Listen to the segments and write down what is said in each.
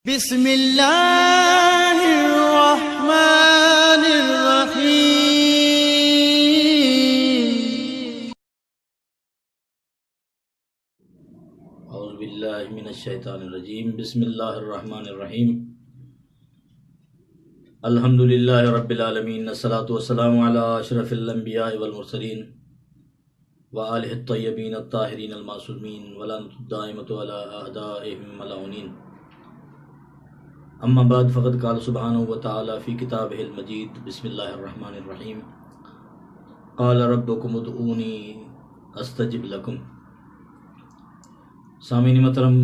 بسم الله الرحمن الرحيم. اعوذ بالله من الشيطان الرجيم بسم الله الرحمن الرحيم الحمد لله رب العالمين الصلاة والسلام على اشرف الانبياء والمرسلين وآله الطيبين الطاهرين المعصومين ولعنة الدائمة على أعدائهم ملعونين أما بعد فقد قال سبحانه وتعالى في كتابه المجيد بسم الله الرحمن الرحيم قال ربكم ادعوني استجب لكم سامعين محترم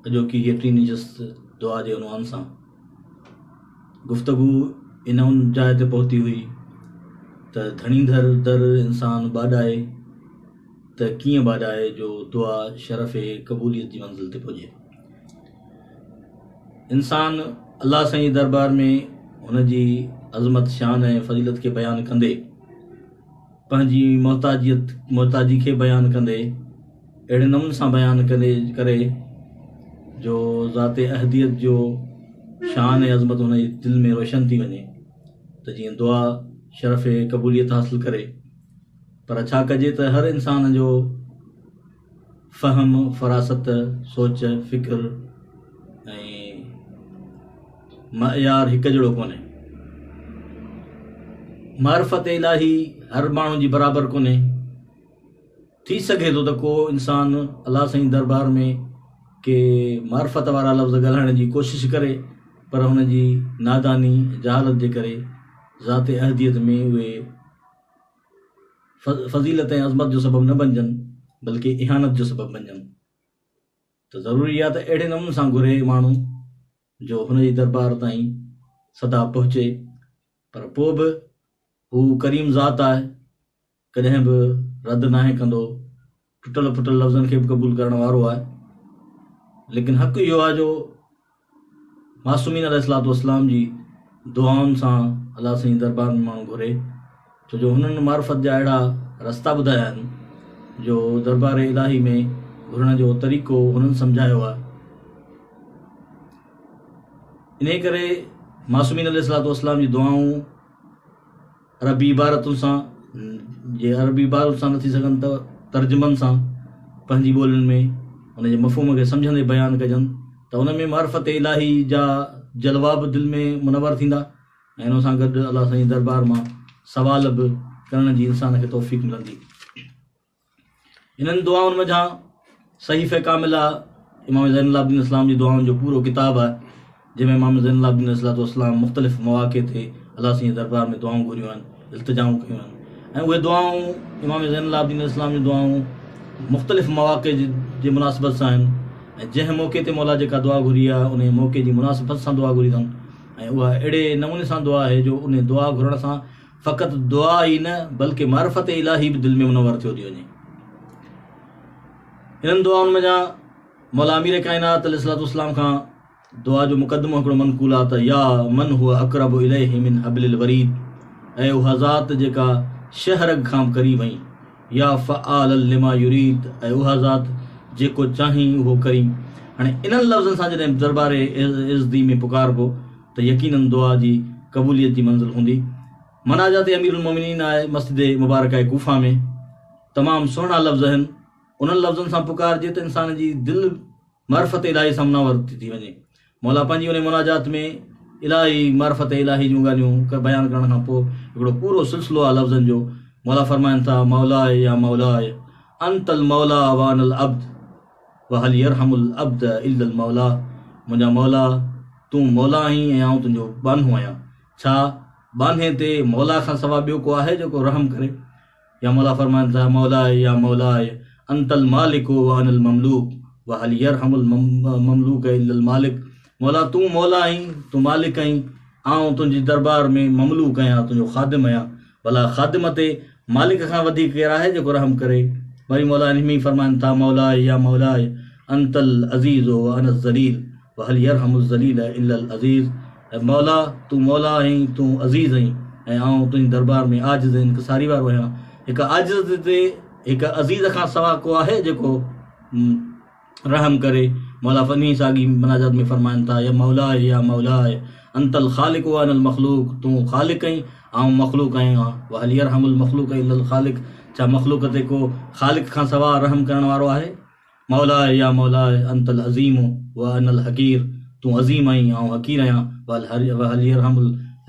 اڄوڪي هيء ٽين نشست دعا جي عنوان سان گفتگو ان جاء تي پهتي هئي ته ڌڻي ڌر در انسان ٻاڏائي ته ڪيئن ٻاڏائي جو دعا شرف قبوليت جي منزل تي پڄي. انسان الله سائين جي دربار ۾ هن جي عظمت شان ۽ فضيلت کي بيان ڪندي پنهنجي محتاجيت محتاجي کي بيان ڪندي اهڙي نموني سان بيان ڪندي ڪري جو ذات احديت جو شان ۽ عظمت هن جي دل ۾ روشن ٿي وڃي ته جيئن دعا شرف قبوليت حاصل ڪري پر ڇا ڪجي ته هر انسان جو فهم فراست سوچ فڪر ۽ معيار هڪ جهڙو ڪونهي. معرفت الاهي هر ماڻهو جي برابر ڪونهي. ٿي سگهي ٿو ته ڪو انسان الله سائين دربار ۾ ڪي معرفت وارا لفظ ڳالهائڻ جي ڪوشش ڪري پر هن جي ناداني جهالت جي ڪري ذات احديت ۾ اهي فضيلت ۽ عظمت جو سبب نه بنجن بلڪه اهانت جو سبب بنجن ته ضروري آهي ته اهڙي نموني سان گهري ماڻهو جو هن جي دربار تائين صدا پهچي پر پوء به هو ڪريم ذات آهي ڪڏهن به رد ناهي ڪندو ٽٽل ڦٽل لفظن کي به قبول ڪرڻ وارو آهي ليڪن حق اهو آهي جو معصومين عليه الصلوة والسلام جي دعائن سان الله سائين دربار ۾ ماڻهو گهري ڇو جو هنن معرفت جا اهڙا رستا ٻڌايا آهن جو دربار الاهي ۾ گهرڻ جو طريقو هنن سمجهايو آهي انهي ڪري معصومين عليه الصلوة والسلام جي دعائون عربي عبارتن سان، جي عربي عبارتن سان نه ٿي سگهن ته ترجمن سان پنهنجي ٻولين ۾ ان جي مفهوم کي سمجهندي بيان ڪجن ته ان ۾ معرفت الاهي جا جلوا به دل ۾ منور ٿيندا ۽ ان سان گڏ الله سائين جي دربار مان سوال به ڪرڻ جي انسان کي توفيق ملندي. انهن دعائن منجهان صحيفه ڪامله امام زين العابدين اسلام جي دعائن جو پورو ڪتاب آهي جنهن ۾ امام زين العابدين عليه الصلوة والسلام مختلف مواقع تي الله سائين جي دربار ۾ دعائون گهريون آهن التجائون ڪيون آهن ۽ اهي دعائون امام زين العابدين عليه السلام جون دعائون مختلف مواقع جي مناسبت سان آهن ۽ جنهن موقعي تي مولا جيڪا دعا گهري آهي ان موقعي جي مناسبت سان دعا گهري اٿن ۽ اها اهڙي نموني سان دعا آهي جو ان دعا گهرڻ سان فقط دعا ئي نه بلڪه معرفت الاهي به دل ۾ منور ٿيو ٿي وڃي. انهن دعائن منجهان مولا امير ڪائنات عليه الصلوة والسلام کان دعا جو مقدمو هڪڙو منقول آ ته يا من هو اقرب اليه من حبل الوريد اي اها ذات جيڪا شهه رڳ کان به قريب آهين يا فعالا لما يريد اي اها ذات جيڪو چاهين اهو ڪرين هاڻي انهن لفظن سان جڏهن دربار ايزدي ۾ پڪاربو ته يقيناً دعا جي قبوليت جي منزل هوندي. مناجات امير المومنين آهي مسجد مبارڪه ڪوفه ۾ تمام سهڻا لفظ آهن انهن لفظن سان پڪارجي ته انسان جي دل معرفت الاهي سان منور ٿي ٿي وڃي. مولا پنهنجي انهي مناجات ۾ الاهي معرفت الاهي جون ڳالهيون بيان ڪرڻ کان پوء هڪڙو پورو سلسلو آهي لفظن جو مولا فرمائن ٿا مولاي يا مولاي انت الموليٰ وانا العبد وهل يرحم العبد الا الموليٰ منهنجا مولا تون مولا آهين ۽ آئون تنهنجو ٻانهو آهيان ڇا ٻانهي تي مولا کان سوا ٻيو ڪو آهي جيڪو رحم ڪري يا مولا فرمائن ٿا مولاي يا مولاي انت المالڪ وانا المملوڪ وهل يرحم المملوڪ الا المالڪ مولا تون مولا آهين تون مالڪ آهين آئون تنهنجي دربار ۾ مملوڪ آهيان تنهنجو خادم آهيان ڀلا خادم تي مالڪ کان وڌيڪ ڪير آهي جيڪو رحم ڪري؟ وري مولا انهي ۾ فرمائن ٿا، مولاي يا مولاي انت العزيز وانا الذليل وهل يرحم الذليل الا العزيز اي مولا تون مولا آهين تون عزيز آهين ۽ آئون تنهنجي دربار ۾ عاجز ۽ انڪساري وارو آهيان هڪ عاجز تي هڪ عزيز کان سوا ڪو آهي جيڪو رحم ڪري؟ مولا انهي ساڳي مناجات ۾ فرمائن ٿا، يا مولاي يا مولاي انت الخالق وانا المخلوق تون خالق آهين آئون مخلوق آهيان وهل يرحم المخلوق الا الخالق ڇا مخلوق تي ڪو خالق کان سوا رحم ڪرڻ وارو آهي؟ مولاي يا مولاي انت العظيم وانا الحقير تون عظيم آهين آئون حقير آهيان وهل يرحم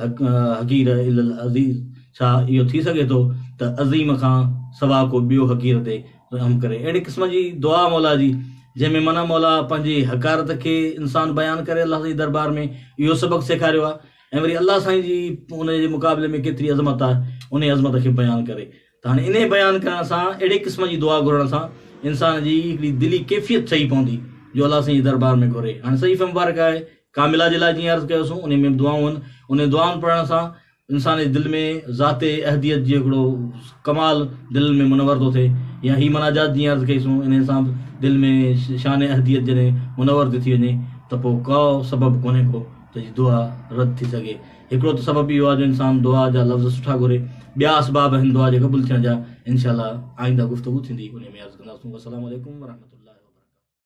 الحقير الا العزيز ڇا اهو ٿي سگهي ٿو ته عظيم کان سوا ڪو ٻيو حقير تي رحم ڪري؟ اهڙي قسم جي دعا مولا جي جنهن ۾ معنيٰ مولا پنهنجي حقارت کي انسان بيان ڪري الله سائين جي دربار ۾ اهو سبق سيکاريو آهي ۽ وري الله سائين جي ان جي مقابلي ۾ ڪيتري عظمت آهي انهي عظمت کي بيان ڪري ته هاڻي انهي بيان ڪرڻ سان اهڙي قسم جي دعا گهرڻ سان انسان جي هڪڙي دلي ڪيفيت ٺهي پوندي جو الله سائين جي دربار ۾ گهري. هاڻي صحيفه مبارڪه آهي ڪامله جي لاء جيئن عرض ڪيوسون انهي ۾ به دعائون آهن انهي دعائن پڙهڻ سان انسان جي دل ۾ ذات احديت جي هڪڙو ڪمال دل ۾ منور ٿو ٿئي يا هي مناجات جيئن عرض ڪئيسون انهي سان به دل ۾ شان احديت جڏهن منور ٿي ٿي وڃي ته پوء ڪو سبب ڪونهي ڪو ته جي دعا رد ٿي سگهي. هڪڙو ته سبب اهو آهي جو انسان دعا جا لفظ سٺا گهري، ٻيا اسباب آهن دعا جي قبول ٿيڻ جا، انشاء الله آئنده گفتگو ٿيندي انهي ۾ عرض ڪنداسون والسلام عليڪم ورحمة الله.